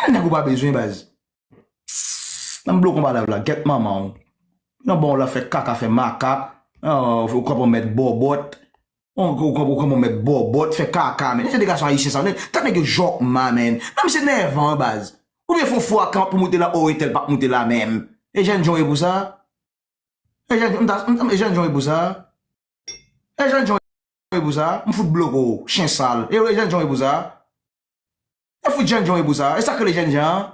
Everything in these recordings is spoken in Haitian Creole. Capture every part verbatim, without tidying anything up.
Nèg ou pa bezwen baz. Nan bloke yon bagay la, gèt manman w. Nan bon la fè kaka, fè makak. Ah, ou konprann mèt bòbòt. Ou ou konprann mèt bòbòt, fè kaka, men. Jan de gason ayisyen sa, men. Tan nèg yo jòkman, men. Nan misye nèvan baz. Ou byen fè yon fwa kan pou moute la, o etèl p ap moute la menm. E jèn jan w ye pou sa? E jèn, m ta, m, e jèn jan w ye pou sa? E jèn jan w ye pou sa? M fout bloke w, chen sal. E, e jèn jan w ye pou sa? E fout jèn jan w ye pou sa? E sa k rele jèn jan an?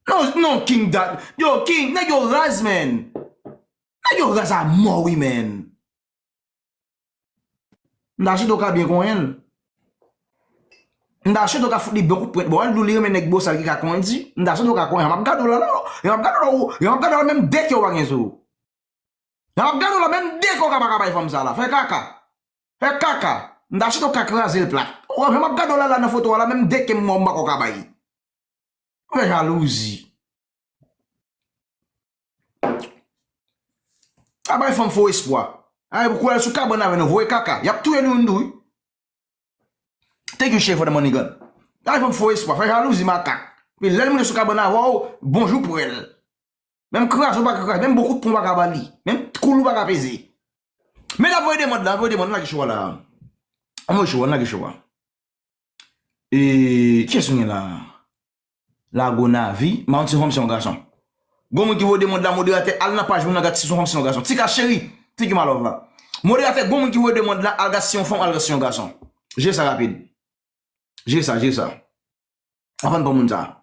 Non, non, King dat. Yo, King, nèg yo raz, men. Nèg yo raz a mò, wi, men. M ta swete w ka byen konyen l. M ta swete w ka fout li bon kout pwent. Bon, al di w li renmen nèg bosal ki ka konyen di. M ta swete w ka konyen. M ap gade w la, la. M ap gade w la, ou, m ap gade w la, menm de ke w pa gen sou ou. M ap gade w la, menm de ke w ka pa ka bay fanm sa la. Fè kaka. Fè kaka. M ta swete w ka kraze l plat. Ou, m ap gade w la, la, nan foto a la, menm de ke m mò, m pa ko ka bay. Fè jalouzi. A bay fanm fo espwa. Ay, pou kwè sou kabann avè nou, voye kaka. Y ap touye nou youn tou, wi. Thank you, Shay, for the money gun. A bay fanm fo espwa, fè jalouzi, makak. Epi lè l moute sou kabann avè w, bonjou pwèl. Menm kraze w pa ka kraze, menm bon kout pwen w pa ka ba li. Menm koul ou pa ka peze. Men n ap voye demann la, voye demann, n lage cho a la. Ann voye cho a, n lage cho a. E, kiyès nou gen la? Lagonavi, m pa konn si se yon fanm, se yon gason. Gon moun ki voye demann la, moderatè, al nan paj moun nan, gad si se yon fanm, se yon gason. Tika cheri, thank you, my love la. Moderatè, gon moun ki voye demann la, al gad si se yon fanm, al gad si se yon gason. Jere sa rapid. Jere sa, jere sa. Anvan n pran moun sa.